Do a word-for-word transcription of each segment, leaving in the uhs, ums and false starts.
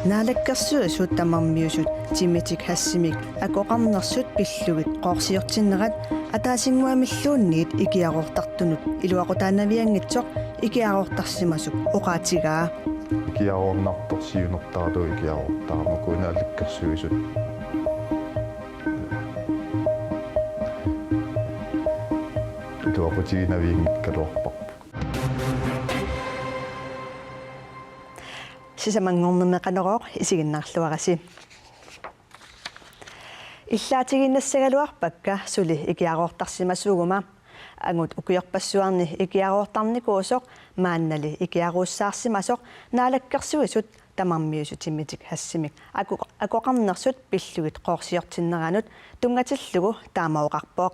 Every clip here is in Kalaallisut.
Naalakkersuisut tamarmiusut timmitik hashimik akoqarnersut pillugit qoorsiortinnerat ataasinnguamilluunniit ikiaroortartunut iluaqutaanavianngitsoq ikiaroortarsimasup oqaatigaa. Ikiaroornartoq siunertaralugu ikiaroortarama uku Naalakkersuisut iluaqutiginavianngikkaluarparput. Sisamanngornermi Qanorooq isiginnaarluarisi. Illaatigiinnassagaluarpakka suli ikiaroortarsimasuuguma. Angut ukiorpassuarni ikiaroortarnikuusoq maannali ikiaroortarsimasoq Naalakkersuisut tamarmiusut timmitik hashimik ako-, akoqarnersut pillugit qoorsiortinneranut tunngatillugu taama oqarpoq.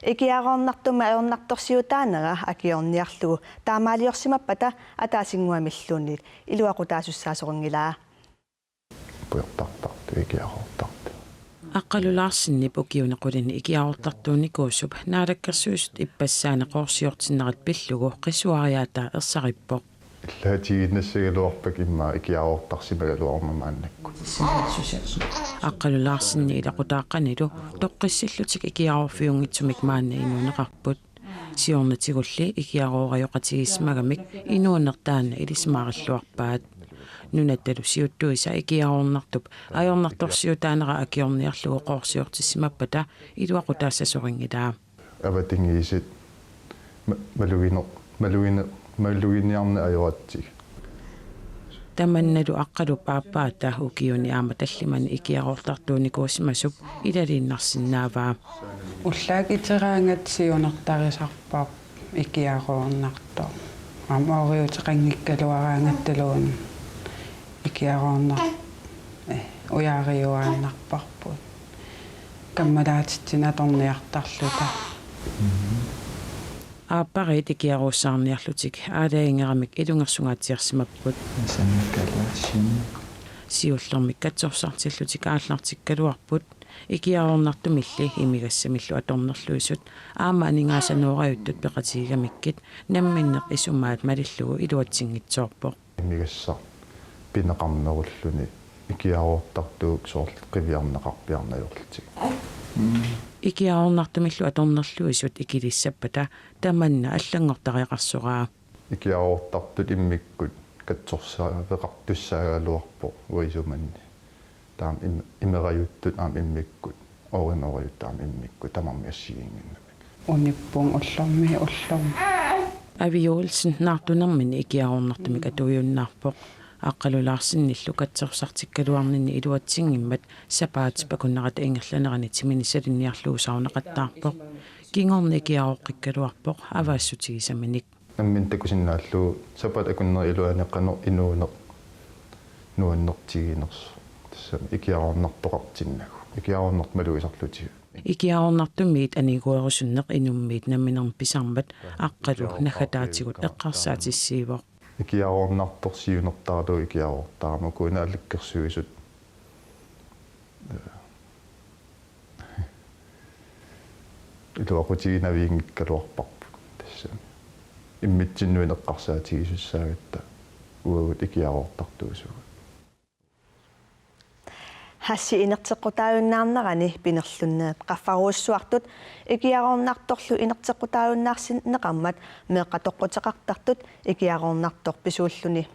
Ikiaroornartumik ajornartorsiutaanera akiorniarlugu taamaaliorsimappata ataasinnguamilluunniit iluaqutaasussaasorinngilaa. Pujortartartut ikiaroortartut. Aqqalu Larsenip ukiuni qulini ikiaroortartuunikuusup Naalakkersuisut ippassaani qoorsiortinnerat pillugu qisuariaataa ersarippoq. Illaatigiinnassagaluarpakka immaqa ikiaroortarsimagaluaruma maannakkut. Aqqalu Larsenip ilaqutaaqqanilu toqqissillutik ikiaroorfiunngitsumik maanna inuuneqarput. Siornatigulli ikiaroorajoqatigiissimagamik inuuneq taanna ilisimaarilluarpaat. Nunattalu siuttuisa ikiaroornartup ajornartorsiutaanera akiorniarlugu qoorsiortissimappata iluaqutaassasorinngilaa. Avatangiisit ma-, malugine-, malugine-, maluginiarneq ajoratsigit. Tamannalu Aqqalup aappaata ukiuni aamma tallimani ikiaroortartuunikuusimasup ilaliinnarsinnaavaa. Ullaakkut iteraangatta siunertarisarparput ikiaroornartoq. Aamma ooriuteqanngikkaluaraangattaluunniit ikiaroornar-, eh, ujaariuaannarparput. Kammalaatitsineq atorniartarluta. Aappariit ikiaroorsaarniarlutik aalajangeramik ilungersungaatsiarsimapput. Sannikalaassin. Siullermik katsorsartillutik aallartikkaluarput. Ikiaroornartumilli imigassamillu atornerluisut aamma aningaasanoorajuttup peqatigigamikkit namminneq isumaat malillugu iluatsinngitsoorpoq. Imigassaq pineqarnerulluni ikiaroortartuusoq soorlu qiviarneqarpiarneq ajorlutik. Ikiaroornartumillu atornerluisut ikilissappata tamanna allanngortariaqarsoraa. Ikiaroortartut immikkut katsorsaaveqartussaagaluarpoq uanga isumanni. Taama im-, imerajuttut aamma immikkut, oorimerujuttut aamma immikkut, tamarmik assigiinnginnamik. Unippunga ullormiit ullormut. Avi Olsen Naartunermini ikiaroornartumik atuujunnaarpoq. Aqqalu Larsenillu katsorsartikkaluarninni iluatsinngimmat sapaatip akunnerata ingerlanerani timini salinniarlugu saunaqattaarpoq. Kingorna ikiarooqqikkaluarpoq avaassutigisaminik. Nammineq takusinnaallugu sapaatip akunneri iluanni qanoq inuuneq nuannertiginersoq. Tassami ikiaroornartoqartinnagu. Ikiaroornartoq malugisarlutigit. Ikiaroornartumiit aniguerusunneq inummiit namminermi pisarmat Aqqalu naggataatigut eqqarsaatissiivoq. Ikiaroornartoq siunertaralugu ikiaroortarama uku Naalakkersuisut iluaqutiginavianngikkaluarparput tassami. Immitsinnut eqqarsaatigisussaagatta uagut ikiaroortartuusugut. Hashi inerteqqutaajunnaarnerani pinerlunnerit qaffarujussuartut ikiaroornartorlu inerteqqutaajunnaarsinneqarmat meeqqat toqquteqartartut ikiaroornartoq pisuulluni.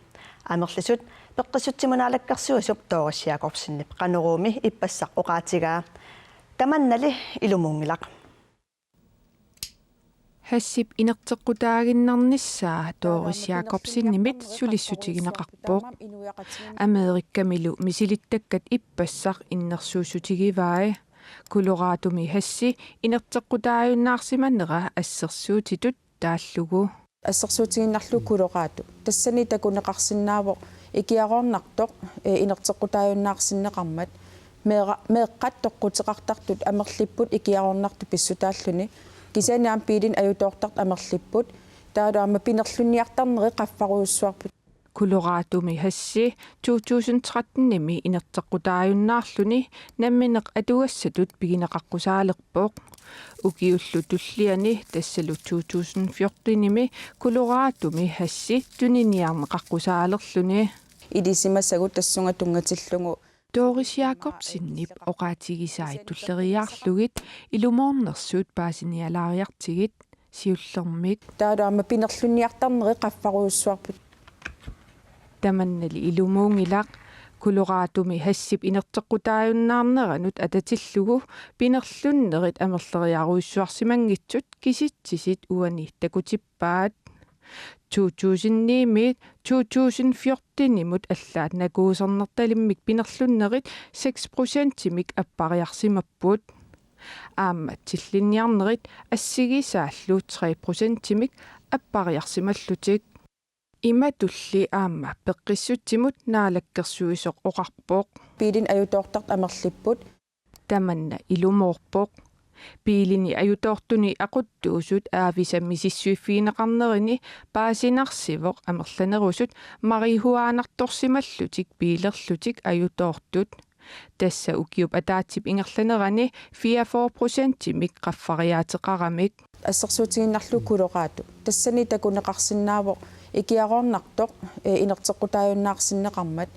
Amerlisut Peqqissutsimut Naalakkersuisup Doris Jakobsenip Qanoruumi ippassaq oqaatigaa. Tamannali ilumuunngilaq. Haship inerteqqutaaginnarnissaa Doris Jakobsenimit sulissutigineqarpoq. Amerikamilu misilittakkat ippassaq innersuussutigivai. Coloradomi hashi inerteqqutaajunnaarsimanera assersuutitut taallugu. Assersuutigiinnarlugu Colorado. Tassani takuneqarsinnaavoq ikiaroornartoq, eh, inerteqqutaajunnaarsinneqarmat. Meera-, meeqqat toqquteqartartut amerlipput ikiaroornartoq pissutaalluni. Kisianni aamma biilinik ajutoortartut amerlipput. Taavalu aamma pinerlunniartarneri qaffarujussuarput. Coloradomi hashi to tusind trettenimi inerteqqutaajunnaarluni nammineq atugassatut pigineqaqqusaalerpoq. Ukiullu tulliani tassalu to tusind fjortenimi Coloradomi hashi tuniniarneqaqqusaalerluni. Ilisimasagut tassunga tunngatillugu. Doris Jakobsenip oqaatigisai tulleriiaarlugit ilumoornersut paasinialaariartigit siullermik. Taavalu aamma pinerlunniartarneri qaffarujussuarput. Tamannali ilumuunngilaq. Coloradomi haship inerteqqutaajunnaarneranut atatillugu pinerlunnerit amerleriarujussuarsimanngitsut kisitsisit uani takutippaat. To tusind ni-miit to tusind fjortenimut allaat nakuusernertalimmik pinerlunnerit seks procentimik appariarsimapput. Aamma tillinniarnerit assigisaallu tre procentimik appariarsimallutik. Imatulli aamma peqqissutsimut naalakkersuisoq oqarpoq. Biilit ajutoortartut amerlipput. Tamanna ilumoorpoq. Biilini ajutoortuni aquttuusut aavisa misissuiffigineqarnerini paasinarsivoq amerlanerusut marihuanartorsimallutik biilerlutik ajutoortut. Tassa ukiup ataatsip ingerlanerani fireogfyrre procentimik qaffariaateqaramik. Assersuutigiinnarlugu Colorado. Tassani takuneqarsinnaavoq ikiaroornartoq, ee, inerteqqutaajunnaarsinneqarmat.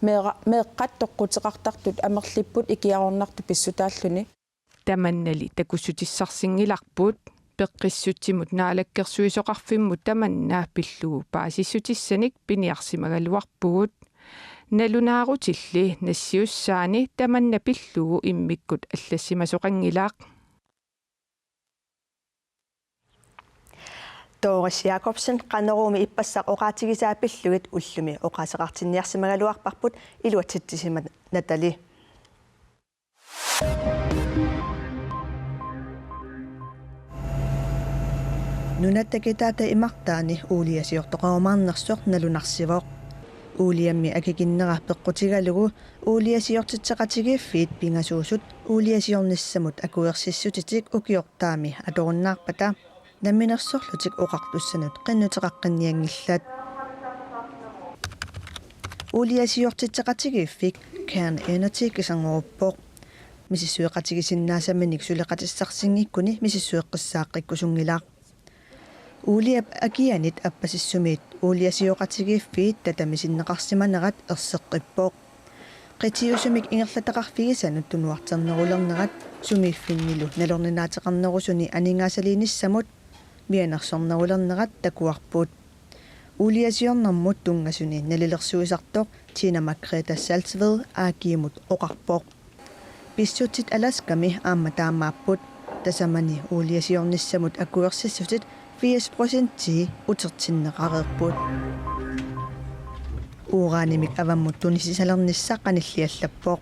Meera-, meeqqat toqquteqartartut amerlipput ikiaroornartoq pissutaalluni. Tamannali takussutissarsinngilarput. Peqqissutsimut naalakkersuisoqarfimmut tamanna pillugu paasissutissanik piniarsimagaluarpugut. Nalunaarutilli nassiussaani tamanna pillugu immikkut allassimasoqanngilaq. Doris Jakobsen Qanoruumi ippassaq oqaatigisaa pillugit ullumi oqaaseqartinniarsimagaluarparput iluatsitsisimannatali. Nunatta kitaata imartaani uuliasiortoqarumaarnersoq nalunarsivoq. Uuliammi akikinnera peqqutigalugu uuliasiortitseqatigiiffiit pingasuusut uuliasiornissamut akuersissutitik ukiortaami atorunnaarpata namminersorlutik oqartussanut qinnuteqaqqinnianngillat. Uuliasiortitseqatigiiffik Cairn Energy kisanngoruuppoq. Misissueqatigisinnaasaminik suleqatissarsinngikkuni misissueqqissaaqqikkusunngilaq. Uuliap akianit appasissumiit uuliasioqatigiiffiit tatamisinneqarsimanerat erseqqippoq. Qitiusumik ingerlataqarfigisanut tunuarternerulernerat sumiiffinnilu nalorninaateqarnerusuni aningaasaliinissamut mianersornerulernerat takuarput. Uuliasiornermut tunngasuni nalilersuisartoq Tina Margrethe Saltved A G-mut oqarpoq. Pissutsit Alaskami aamma taamaapput. Tasamani uuliasiornissamut akuersissutit firs procentii utertinneqareerput. Uranimik avammut tunisisalernissaq qanilliallappoq.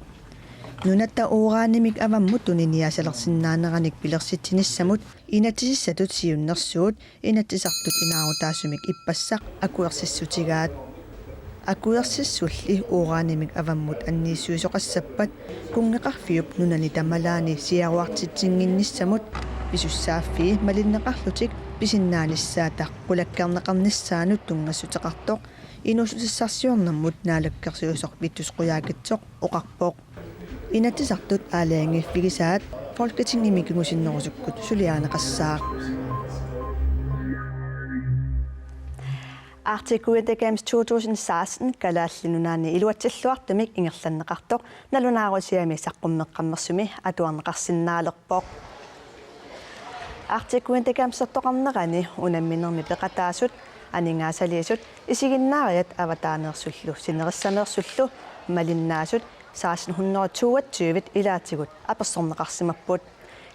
Nunatta uranimik avammut tuniniaasalersinnaaneranik pilersitsinissamut inatsisissatut siunnersuut Inatsisartut inaarutaasumik ippassaq akuersissutigaat. Akuersissulli uranimik avammut anniissuisoqassappat kunngeqarfiup nunani tamalaani siaruartitsinnginnissamut pisussaaffii malinneqarlutik pisinnaanissaata qulakkeerneqarnissaanut tunngassuteqartoq inuussutissarsiornermut naalakkersuisoq Vittus Qujaukitsoq oqarpoq. Inatsisartut aalajangiiffigisaat Folketingimi kingusinnerusukkut suliarineqassaaq. Arctic Winter Games to tusind seksten Kalaallit Nunaanni iluatsilluartumik ingerlanneqartoq nalunaarusiami saqqummeqqammersumi atuarneqarsinnaalerpoq. Arctic Winter Gamesertoqarnerani unamminermi peqataasut, aningaasaliisut, isiginnaariat avataaneersullu sinerissameersullu malinnaasut seksten hundrede toogtyve ilaatigut apersorneqarsimapput.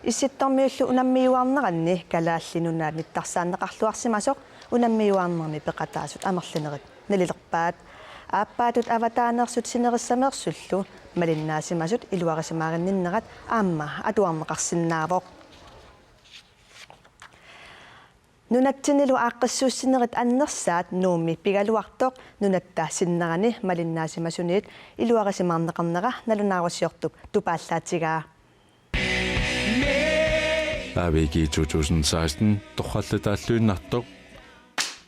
Issittormiullu unammiuaarneranni Kalaallit Nunaat nittarsaanneqarluarsimasoq unammiuaarnermi peqataasut amerlanerit nalilerpaat. Aappaattut avataaneersut sinerissameersullu malinnaasimasut iluarisimaarinninnerat aamma atuarneqarsinnaavoq. Nunatsinnilu aaqqissuussinerit annersaat Nuummi pigaluartoq nunatta sinnerani malinnaasimasuniit iluarisimaarneqarnera nalunaarusiortup tupaallaatigaa. A V G to tusind seksten torrallataalluinnartoq.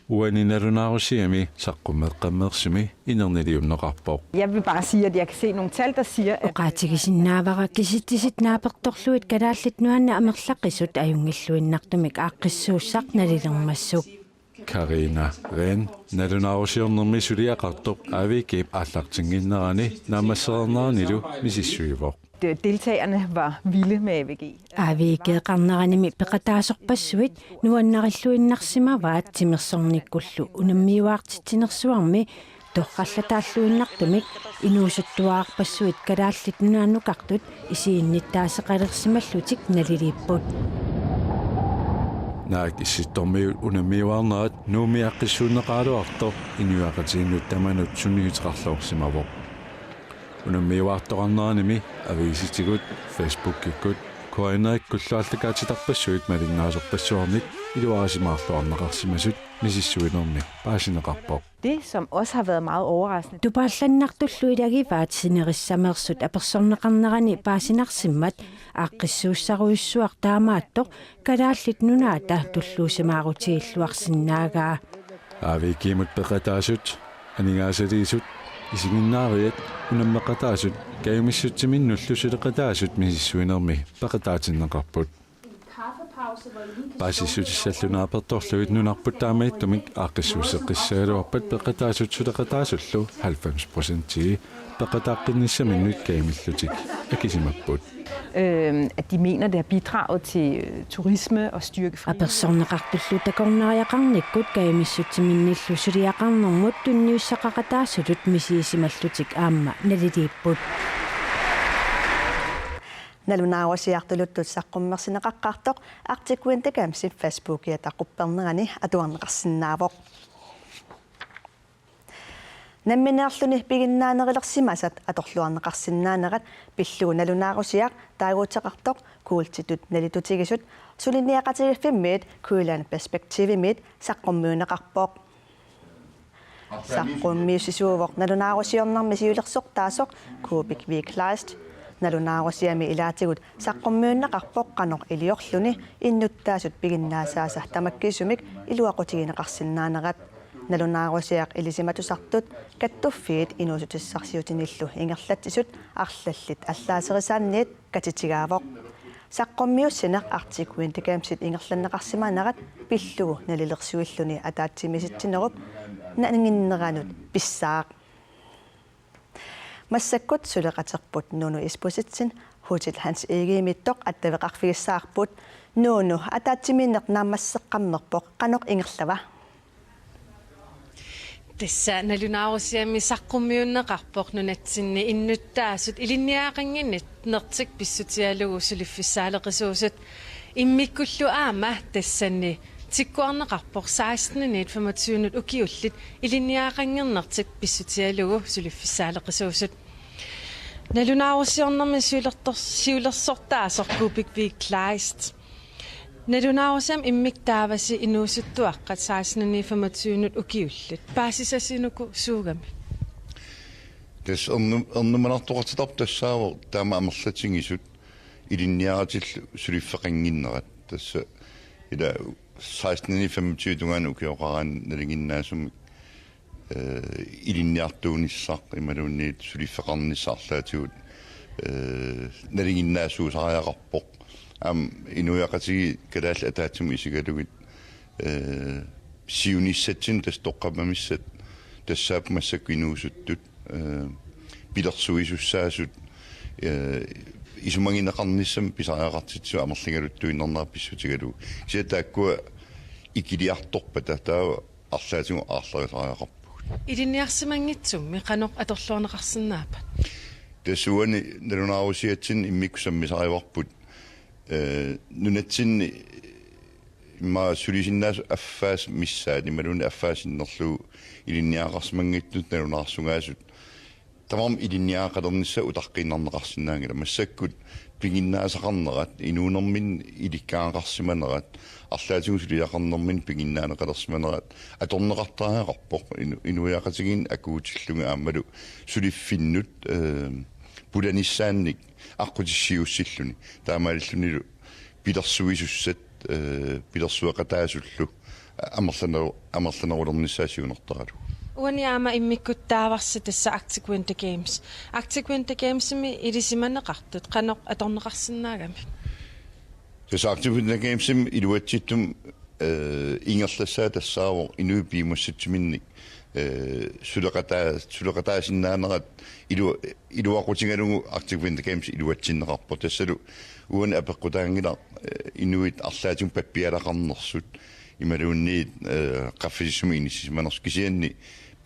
Uani nalunaarusiami saqqummeqqammersumi inerniliunneqarpoq. Jeg vil bare sige, at jeg kan se nogle tal, der siger, at Oqaatigisinnaavara kisitsisit naapertorlugit Kalaallit Nunaanni amerlaqisut ajunngilluinnartumik aaqqissuussaq nalilermassuk. Karina Rehn, nalunaarusiornermi suliaqartoq A V G-p aallartinnginnerani naammassereerneranilu misissuivoq. Deltagerne var vilde med A V G. A V G-qarneranimi peqataasorpassuit nuannarilluinnarsimavaat timersornikkullu unammiuaartitsinersuarmi torrallataalluinnartumik inuusuttuararpassuit Kalaallit Nunaanukartut isiginnittaaseqalersimallutik naliliipput. Naak Issittormiut unammiuaarnerat Nuummi aaqqissuunneqaraluartoq inuiaqatigiinnut tamanut sunniuteqarluarsimavoq. Unammiuaartoqarneranimi aviisitigut, Facebookikkut, K N R-ikkullu aallakaatitarpassuit malinnaasorpassuarnik iluarisimaarluarneqarsimasut misissuinermi paasineqarpoq. Det, som også har været meget overraskende. Tupaallannartullu ilagivaat sinerissameersut apersorneqarnerani paasinarsimmat aaqqissuussarujussuaq taamaattoq Kalaallit Nunaata tulluusimaarutigilluarsinnaagaa. A V G-mut peqataasut, aningaasaliisut, isiginnaariat, unammeqataasut, kajumissutiminnullu suleqataasut misissuinermi peqataatinneqarput. Paasissutissallu naapertorlugit nunarput taamaattumik aaqqissuusseqqissagaluarpat peqataasut suleqataasullu halvfems procentii peqataaqqinnissaminnut kajumillutik akisimapput. Øh, at de mener, det har bidraget til øh, turisme og styrke fri. Apersorneqartullu takornariaqarnikkut kajumissutiminnillu suliaqarnermut tunniussaqaqataasutut misigisimallutik aamma naliliipput. Nalunaarusiaq tuluttut saqqummersinneqaqqaartoq Arctic Winter Games-ip Facebookiata quppernerani atuarneqarsinnaavoq. Nammineerluni piginnaanerulersimasat atorluarneqarsinnaanerat pillugu nalunaarusiaq taaguuteqartoq kuultitut nalitutigisut suliniaqatigiiffimmiit Greenland Perspektivimiit saqqummiunneqarpoq. Saqqummiussisuuvoq nalunaarusiornermi siulersortaasoq Kuupik V. Kleist. Nalunaarusiami ilaatigut saqqummiunneqarpoq qanoq iliorluni innuttaasut piginnaasaasa tamakkiisumik iluaqutigineqarsinnaanerat. Nalunaarusiaq ilisimatusartut kattuffiit inuussutissarsiutinillu ingerlatsisut arlallit allaaserisaanniit katitigaavoq. Saqqummiussineq Arctic Winter Games-it ingerlanneqarsimanerat pillugu nalilersuilluni ataatsimiisitsinerup nanginneranut pissaaq. Massakkut suleqaterput Nuunu Isbosethsen Hotel Hans Egedemiittoq attaveqarfigissavarput. Nuunu, ataatsimiinneq naammasseqqammerpoq, qanoq ingerlava? Tassa nalunaarusiami saqqummiunneqarpoq nunatsinni innuttaasut ilinniagaqannginnertik pissutigalugu suliffissaaleqisuusut, immikkullu aamma tassani tikkuarneqarpoq seksten femogtyve ukiullit ilinniagaqannginnertik pissutigalugu suliffissaaleqisuusut. Nalunaarusiornermi siulertor-, siulersortaasoq Kuupik V. Kleist. Nalunaarusiami immikkut taavasi inuusuttuaqqat seksten femogtyve ukiullit. Paasisassi uku suugami? Tassa ernu-, ernumanartoqartitarput tassaavoq taama amerlatigisut ilinniaratillu suliffeqannginnerat. Tassa ila seksten femogtyve tungaanut ukioqaraanni nalinginnaasumik eh, ilinniartuunissaq imaluunniit suliffeqarnissaq arlaatigut, eh, nalinginnaasuusariaqarpoq. Aamma inuiaqatigiit kalaallit ataatsimut isigalugit, eh, siunissatsinni tassa toqqammamissat tassaapput massakkut inuusuttut, eh, pilersuisussaasut, eh, isumagineqarnissamik pisariaqartitsisut amerligaluttuinnarnerat pissutigalugu. Kisianni taakkua ikiliartorpata taava arlaatigut aarlerisariaqarpugut. Ilinniarsimanngitsummi qanoq atorluarneqarsinnaappat? Tassa uani nalunaarusiatsinni immikkut sammisarivarput, eh, nunatsinni immaqa sulisinnaasut affaasa missaat imaluunniit affaasa sinnerlugu ilinniagaqarsimanngitsut nalunaarsugaasut tamarmik ilinniagaqalernissaq utaqqiinnarneqarsinnaanngilaq. Massakkut piginnaasaqarnerat, inuunerminni ilikkagaqarsimanerat, arlaatigut suliaqarnerminni piginnaaneqalersimanerat atorneqartariaqarpoq inu-, inuiaqatigiinni akuutillugit aammalu suliffinnut, eh, pulanissaannik aqqutissiuussilluni. Taamaalillunilu pilersuisussat, eh, pilersueqataasullu amerlaneru-, amerlanerulernissaa siunertaralugu. Uani aamma immikkut taavarsi tassa Arctic Winter Games. Arctic Winter Gamesimi ilisimaneqartut qanoq atorneqarsinnaagamik? Tassa Arctic Winter Gamesimi iluatsittumi, eh, ingerlassaa tassaavoq inuit piumassutsiminnik, eh, suleqataa-, suleqataasinnaanerat ilu-, iluaqutigalugu Arctic Winter Games iluatsinneqarpoq. Tassalu uani apeqqutaanngilaq, eh, inuit arlaatigut pappialaqarnersut imaluunniit, eh, qaffasissumik inissisimanersut, kisianni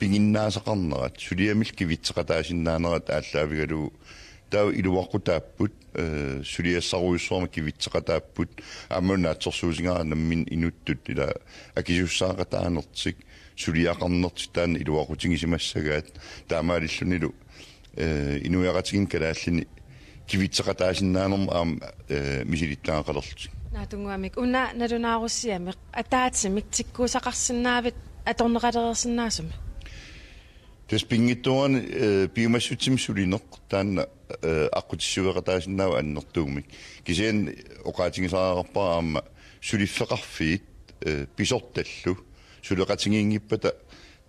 piginnaasaqarnerat, suliamillu kivitseqataasinnaanerat aallaavigalugu taava iluaqutaapput, eh, suliassarujussuarmik kivitseqataapput, aamma naatsorsuutigaara nammineq inuttut ila akisussaaqataanertik, suliaqarnertik taanna iluaqutigisimassagaat, taamaalillunilu, eh, inuiaqatigiinni kalaallini kivitseqataasinnaanermut aamma, eh, misilittagaqalerlutik. Naatsunnguamik una nalunaarusiamik ataatsimi tikkuusaqarsinnaavit atorneqalereersinnaasumik? Tassa pinngitsoorani, eh, piumassutsiminnik sulineq taanna, eh, aqqutissiueqataasinnaavoq annertuumik. Kisianni oqaatigisariaqarpara aamma suliffeqarfiit, eh, pisortallu suleqatigiinngippata,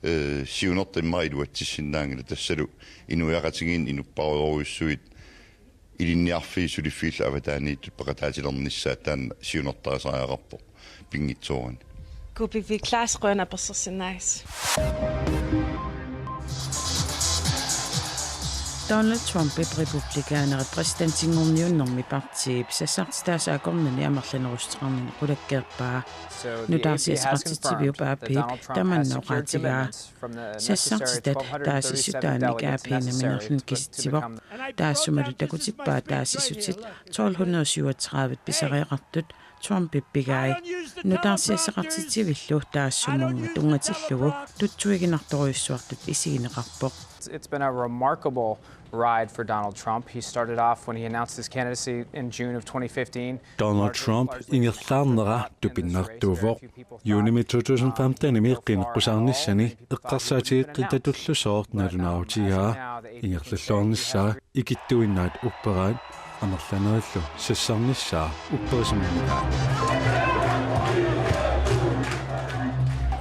eh, siunertaq immaqa iluatsissinnaanngilaq, tassalu inuiaqatigiinni inupparujorujussuit ilinniarfiit suliffiillu avataaniittut peqataatilernissaat taanna siunertarisariaqarpoq pinngitsoorani. Kuupivik Klaas, qujanaq apersorsinnaagassi. Donald Trumpip republikanerit præsidentinngorniunnermi partiip sassartitaasa akornanni amerlanerussuteqarnini qulakkeerpaa. Nutaarsiassaqartitsiviup A P tamanna oqaatigaa. Sassartitat taasissutaannik A P nammineerluni kisitsivoq. Taassumalu takutippaa taasissutit tolv hundrede syvogtredive pisariaqartut Trumpip pigai. Nutaarsiassaqartitsivillu taassumunnga tunngatillugu tutsuiginartorujussuartut isigineqarpoq. It's been a remarkable ride for Donald Trump. He started off when he announced his candidacy in June of twenty fifteen. Donald Trump ingerlaarnera tupinnartuuvoq. Juunimi to tusind femtenimi qineqqusaarnissani eqqarsaatigeqqittatullusooq nalunaarutigaa. Ingerlalluarnissaa ikittuinnaat upperaat, amerlanerillu sassarnissaa upperisimanngilaa.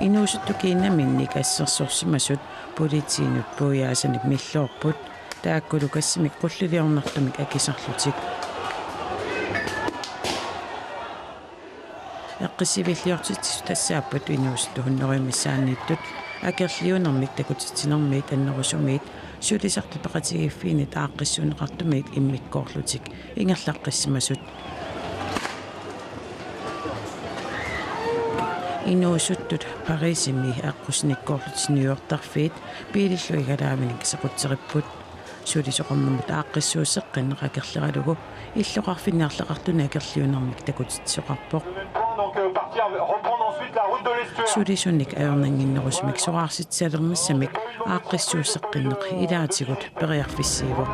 Inuusuttut kiinnaminnik assersorsimasut politiinut puiaasanik milloorput, taakkulu gassimik qulliliornartumik akisarlutik. Eqqissiviilliortitsisut tassaapput inuusuttut hundrede missaanniittut, akerliunermik takutitsinermiit annerusumiit sulisartut peqatigiiffiinnit aaqqissuunneqartumiit immikkoorlutik ingerlaqqissimasut. Inuusuttut Parisimi aqqusinikkoorlutik niuertarfiit biilillu igalaavinik sequtseripput. Sulisoqarnermut aaqqissuusseqqinneq akerleralugu illoqarfinni arlaqartuni akerliunermik takutitsisoqarpoq. Sulisunik ajornannginnerusumik soraarsitsisalernissamik aaqqissuusseqqinneq ilaatigut periarfissiivoq.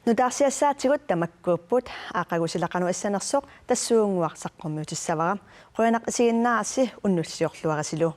Nutaarsiassaatigut tamakkuupput, aqagu sila qanoq issanersoq tassuunnguaq saqqummiutissavara. Qujanaq isiginnaarassi, unnussiorluarisilu.